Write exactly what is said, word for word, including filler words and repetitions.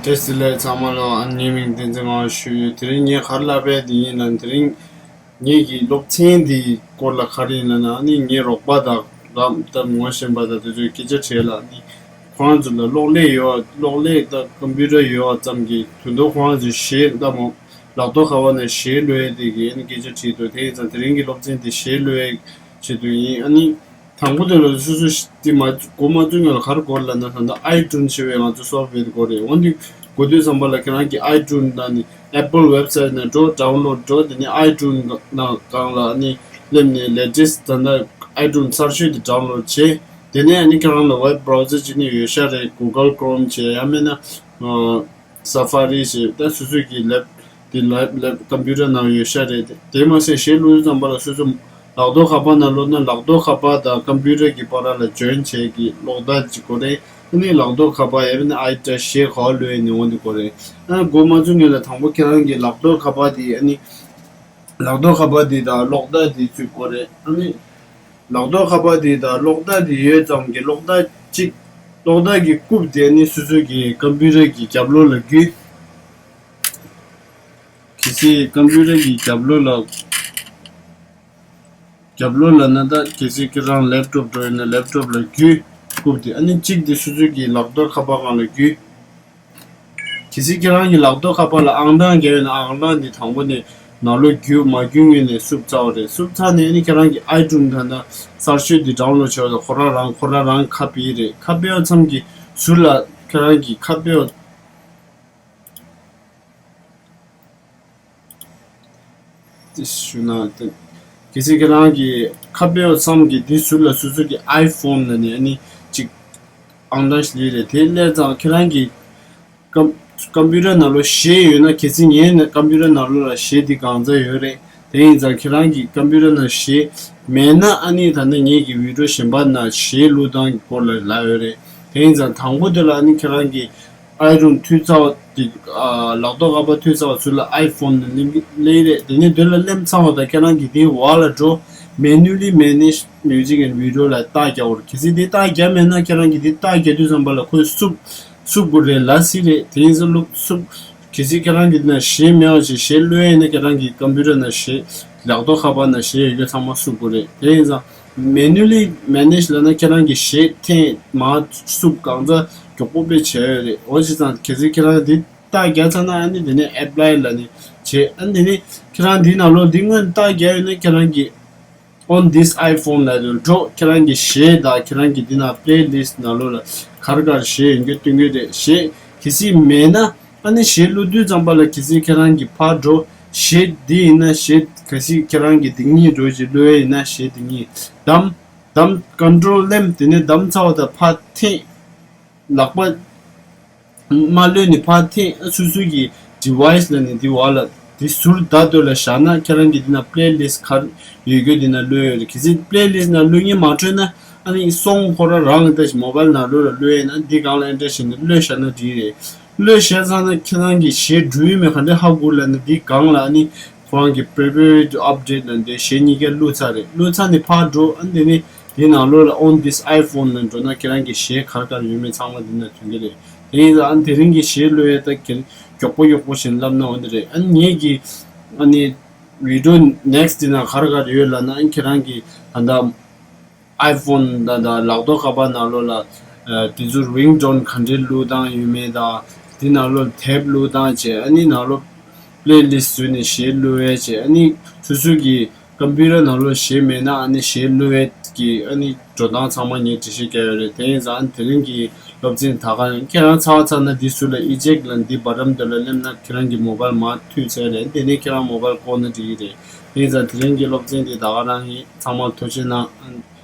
བཀྲ་ཤིས་བདེ་ལེགས་ཚང་མ་ལ། ཨ་ནི་ངའི་མིང་བསྟན་འཛིན་ངག་དབང་ཞུ་ཡོད། དེ་རིང་ངས་ག་རེ་ལབ་པ་དེ་ཡིན་ན། དེ་རིང་ངེད་ཀྱི་སློབ་ཚན་འདིའི་སྐོར་ལ་ག་རེ་ཡིན་ལབ་ན། ཨ་ནི་ངའི་རོགས་པ་དང་རབ་ད་ངོ་ཤེས་པ་དང་དེ་ཚོས་སྐད་ཆ་དྲིས་ལ། ཨ་ནི་ཁོ་རང་ཚོ་ལ་གློག་ཀླད་ཡོད་པ། གློག་ཀླད་དང་ཀམ་པུ་ཊར་ཡོད་པ་ཙམ་གྱིས་དོན་དུ་ཁོ་རང་ཚོས་གཞས་ལྟ་མོ་ལག་ཐོག་ཁ་པར་ནང་གཞས་བླུག་ཡས་དེ་གི་ཨ་ནི་སྐད་ཆ་དྲིས་འདུག་དེ་ཡིན་ཙང་དེ་རིང་གི་སློབ་ཚན་དེ་གཞས་བླུག་ཡས་ཆེད་དུ་ཡིན། ཨ་ནི། དང་པོ་དེ་ལ་སོ་སོ་ཞིག་དེ་མ་འགོ་མ་བཙུགས་སྔོན་ལ་ག་རེ་དགོས་ལབ་ན། ད་ལྟ་ཨའི་ཊུན་ཞེས་པའི་ང་ཚོ་སོབ་ཝེར་དེ་དགོས་རེད། འོན་ཏེ་དགོས་དུས་ཙམ་པ་ལ་ཁྱེད་རང་གི་ཨའི་ཊུན་དང་ནི་ཨེ་པལ་ཝེབ་སའིཊ་ནང་འགྲོ། ཌའུན་ལོཌ་འགྲོ། དེ་ནས་ཨའི་ཊུན་ནང་སྒང་ལ་ནི་སླེབས་ནས་ལེ་ཊེསི་ཊི་ད་ལྟ་ཨའི་ཊུན་གསར་ཤོས་དེ་ཌའུན་ལོཌ་བྱེད། དེ་ནས་ཨ་ནི་ཁྱེད་རང་ལ་ཝེབ་བྷ་རའུ་ཟར་ཅིག་ནི་ཡོད་ཤག་རེད། གུ་གལ་ཁོ་རོམ་བྱེད། ཡང་མིན་ན། ཨ། སེ་ཕ་རི་ཞེས་ད་སོ་སོ་གི་ལེབ་དེ་ལེབ་ལེབ་ཀམ་པུ་ཊར་ནང་ཡོད་ཤག་རེད། དེ་མ་ཟད་གཞས་བླུག་དུས་ཙམ་པ་ལ་སོ་སོ་ལག་ཐོག་ཁ་པར་ནང་བླུག་ན་ལག་ཐོག་ཁ་པར་དང་ཀམ་པུ་ཊར་གྱི་བར་ལ་ཇོའིན་བྱེད་ཀྱི་གློག་བརྡ་ཅིག་དགོས་རེད། ཨ་ནི་ལག་ཐོག་ཁ་པར་ཡང་ན་ཨའི་ཊི་གཞས་ག་བླུག་ཡས་ནི་འོ་འདི་དགོས་རེད། ཨ་འགོ་མ་བཙུགས་སྔོན་ལ་དང་པོ་ཁྱེད་རང་གི་ལག་ཐོག་ཁ་པར་དེ་ཨ་ནི་ལག་ཐོག་ཁ་པར་དེ་དང་གློག་བརྡ་དེ་བཙུགས་དགོས་རེད། ཨ་ནི་ལག་ཐོག་ཁ་པར་དེ་དང་གློག་བརྡ་དེ་ཡོད་ཙམ་གྱི་གློག་བརྡ་གཅིག་གློག་བརྡ་གི་རྐུབ་དེ་ནི་སོ་སོ་གི་ཀམ་པུ་ཊར་གྱི་རྒྱབ་ལོགས་ལ་བརྒྱུད། གལ་སྲིད་ཀམ་པུ་ཊར་གྱི་རྒྱབ་ལོགས་ལ། རྒྱབ་ལོགས་ལ་ན་ད་གལ་སྲིད་ཁྱེད་རང་ལེབ་ཊོབ་འགྲོ་ཡོད་ན་ལེབ་ཊོབ་ལ་བརྒྱུད། རྐུབ་དེ་ཨ་ནི་གཅིག་དེ་སོ་སོ་གི་ལག་ཐོག་ཁ་པར་སྒང་ལ་བརྒྱུད། གལ་སྲིད་ཁྱེད་རང་གི་ལག་ཐོག་ཁ་པར་ལ་ཨང་གྲངས་བརྒྱབ་ཡོད་ན་ཨང་གྲངས་འདི་དང་པོ་ནས་ནང་ལོགས་བརྒྱུད། མ་བརྒྱུད་སྔོན་ནས་བསུབ་ཚར་བ་རེད། བསུབ་ཚར་ནས་ཨ་ནི་ཁྱེད་རང་གི་ཨའི་ཊུན་ད་ལྟ་གསར་ཤོས་འདི་ཌའུན་ལོཌ་བྱས་པ་དང་ཁོ་རང་རང་ཁོ་རང་རང་ཁ་ཕྱེ་རེད། ཁ་ཕྱེ་བ་ཙམ་གྱི་ཟུར་ལ་ཁྱེད་རང་གི་ཁ་ཕྱེ་བ། དེ་ཞུ་ན་དེ། གལ་སྲིད་ཁྱེད་རང་གི་ཁ་ཕྱེ་བ་ཙམ་གྱི་དེ་ཟུར་ལ་སོ་སོ་གི་ཨའི་ཕོན་ལ་ནི་ཨ་ནི་གཅིག་ཨང་གྲངས་ཤིག་སླེབས་རེད། དེ་སླེབས་ཙང་ཁྱེད་རང་གི་ཀམ་ཀམ་པུ་ཊར་ནང་ལོགས་གཞས་ཡོད་ན། གལ་སྲིད་ངའི་ནང་ཀམ་པུ་ཊར་ནང་ལོགས་ལ་གཞས་འདི་གང་ཚང་ཡོད་རེད། དེ་ཡིན་ཙང་ཁྱེད་རང་གི་ཀམ་པུ་ཊར་ནང་གཞས་མེད་ན་ཨ་ནི་ད་ནི་ངེད་ཀྱི་བི་ཌིའོ་གཞན་པ་ནང་གཞས་བླུག་སྟངས་ཀྱི་སྐོར་ལ་ལབ་ཡོད་རེད། དེ་ཡིན་ཙང་དང་པོ་དེ་ལ་ཨ་ནི་ཁྱེད་རང་གི་ཨའི་ཊུན་མཐུད་ཚར་བ་དེ། ཨ། ལག་ཐོག་ཁ་པར་མཐུད་ཚར་བ་ཚུར་ལ་ཨའི་ཕོན་ནས་སླེབས་ཀྱི་སླེབས་རེད། དེ་ནས་དེ་ལ་སླེབས་ཚར་བ་དང་ཁྱེད་རང་གིས་དེའི་འོག་ལ་འགྲོ། Manually manage music and video ལ་རྟགས་རྒྱག་དགོས་རེད། གལ་སྲིད་དེ་རྟགས་རྒྱག་མེད་ན་ཁྱེད་རང་གིས་དེ་རྟགས་རྒྱག་དུས་ཙམ་པ་ལ་ཁོས་བསུབ་བསུབ་དགོས་རེད་ལབ་སྲིད་རེད། དེ་ཡིན་ཙང་བསུབ། གལ་སྲིད་ཁྱེད་རང་གི་ནང་གཞས་མེད་པ་བྱས་གཞས་བླུག་ཡས་ཡིན་ན་ཁྱེད་རང་གི་ཀམ་པུ་ཊར་ནང་གཞས་ལག་ཐོག་ཁ་པར་ནང་གཞས་ཡོད་རྒྱུ་ཚང་མ་བསུབ་དགོས་རེད། དེ་ཡིན་ཙང་Manually manage ལབ་ན་ཁྱེད་རང་གི་གཞས་ཐེངས་མ་བསུབ་གང་ཚ་མགྱོགས་པོ་དཔེ་བྱས་ཡོད་རེད། འོ་བྱས་ཙང་གལ་སྲིད་ཁྱེད་རང་འདི་རྟགས་རྒྱག་ཚར་ན་ཨ་ནི་དེ་ནས་Apply ལབ་ནས་བྱས། ཨ་ནི་དེ་ནས་ཁྱེད་རང་འདི་ནང་ལོགས་འདི་སྔོན་རྟགས་རྒྱག་ཡོད་ན་ཁྱེད་རང་གི On this iPhone ལབ་དུས་འགྲོ། ཁྱེད་རང་གི་གཞས་དང་ཁྱེད་རང་གི་འདི་ན་Playlist ནང་ལོགས་ལ་ག་རེ་ག་རེ་གཞས་ཡོད་རྒྱུ་སྟོན་གྱི་རེད། གཞས་གལ་སྲིད་མེད་ན་ཨ་ནི་གཞས་བླུག་དུས་ཙམ་པ་ལ་གལ་སྲིད་ཁྱེད་རང་གི་ཕར་འགྲོ། གཞས་འདི་ཡིན་ན་གཞས་གལ་སྲིད་ཁྱེད་རང་གི་འདི་གཉིས་འགྲོ་ཅིག་བླུག་ཡས་ཡིན་ན་གཞས་འདི་གཉིས་བདམས། བདམས། Control M དེ་ནས་བདམས་ཚར་བ་དང་ཕར་འཐེན། ལག་པ་མ་གློད་ནས་ཕར་འཐེན། སོ་སོ་གི་Device ལབ་ནས་འདི་འོག་ལ་འདི་ཟུར་བརྡ་དོ་ལ་བཞག་ན་ཁྱེད་རང་གི་འདི་ན་Playlist ག་རེ་ཡོད་རྒྱུ་འདི་ན་གློད་ཡོད་རེད། གལ་སྲིད་Playlist ནང་གློད་སྙིང་མ་འདོད་ན་ཨ་ནི་སོང་ཁོ་རང་རང་ལ་ལྟ་ཞིག་མོ་བལ་ནང་གློད་ལ་གློད་ཡས་ན་འདི་སྒང་ལ་ཨེ་འདྲ་བྱས་ནས་གློད་བཞག་ན་འགྲིག་རེད། གློད་བཞག་ཚར་ན་ཁྱེད་རང་གི་གཞས་འགྲོ་ཡི་མེད་ག་འདྲ་ཧ་གོ་ལབ་ན་འདི་སྒང་ལ་ཨ་ནི་ཁོ་རང་གི་Prepare to Update ལབ་འདི་གཞས་གཉིས་ཀ་བླུགས་ཚར་རེད། བླུགས་ཚར་ནས་ཕར་འགྲོ། ཨ་འདི་ནི་འདི་ནང་ལོགས་ལ་On this iPhone ལ་འགྲོ་ན་ཁྱེད་རང་གི་གཞས་ག་རེ་ག་རེ་ཡོད་མེད་ཚང་མ་འདི་ན་ཐོན་གྱི་རེད། དེ་ཡིན་ཙང་ཨ་ནི་དེ་རིང་གི་གཞས་བླུག་ཡས་ད་གལ་མགྱོགས་པོ་མགྱོགས་པོ་བྱས་ནས་ལབ་ན་འོ་འདི་རེད། ཨ་ནི་ངེད་ཀྱི་ཨ་ནི་Video Next འདི་ན་ག་རེ་ག་རེ་ཡོད་ལབ་ན་ཨ་ནི་ཁྱེད་རང་གི་ད་ལྟ་iPhone དང་དང་ལག་ཐོག་ཁ་པར་ནང་ལོགས་ལ་ཨ་དེ་ཚོ་Ringtone ག་འདྲའི་བླུགས་སྟངས་ཡོད་མེད་དང་། དེ་ནང་ལོགས་དེབ་བླུགས་སྟངས་བྱས། ཨ་ནི་ནང་ལོགས་Playlist བཟོས་ནས་གཞས་བླུག་ཡས་བྱས། ཨ་ནི་སོ་སོ་གི་ཀམ་པུ་ཊར་ནང་ལོགས་གཞས་མེད་ན་ཨ་ནི་གཞས་བླུག་ཡས་ཀྱི་ཨ་ནི་འགྲོ་སྟངས་ཚང་མ་ངས་འགྲེལ་བཤད་བརྒྱབ་ཡོད་རེད། དེ་ཡིན་ཙང་ཨ་ནི་དེ་རིང་གི་སློབ་ཚན་ད་ག་ཡིན། ཁྱེད་རང་ཚར་བ་ཚར་ན་འདི་ཟུར་ལ་Eject ལབ་འདི་bottom དེ་ལ་སླེབས་ན་ཁྱེད་རང་གི་མོ་བལ་མར་མཐུད་ཚར་རེད། དེ་ནས་ཁྱེད་རང་མོ་བལ་བཀོག་ན་འགྲིག་གི་རེད། དེ་ཡིན་ཙང་དེ་རིང་གི་སློབ་ཚན་འདི་ད་ག་རང་ཡིན། ཚང་མ་ཐུགས་རྗེ་གནང་།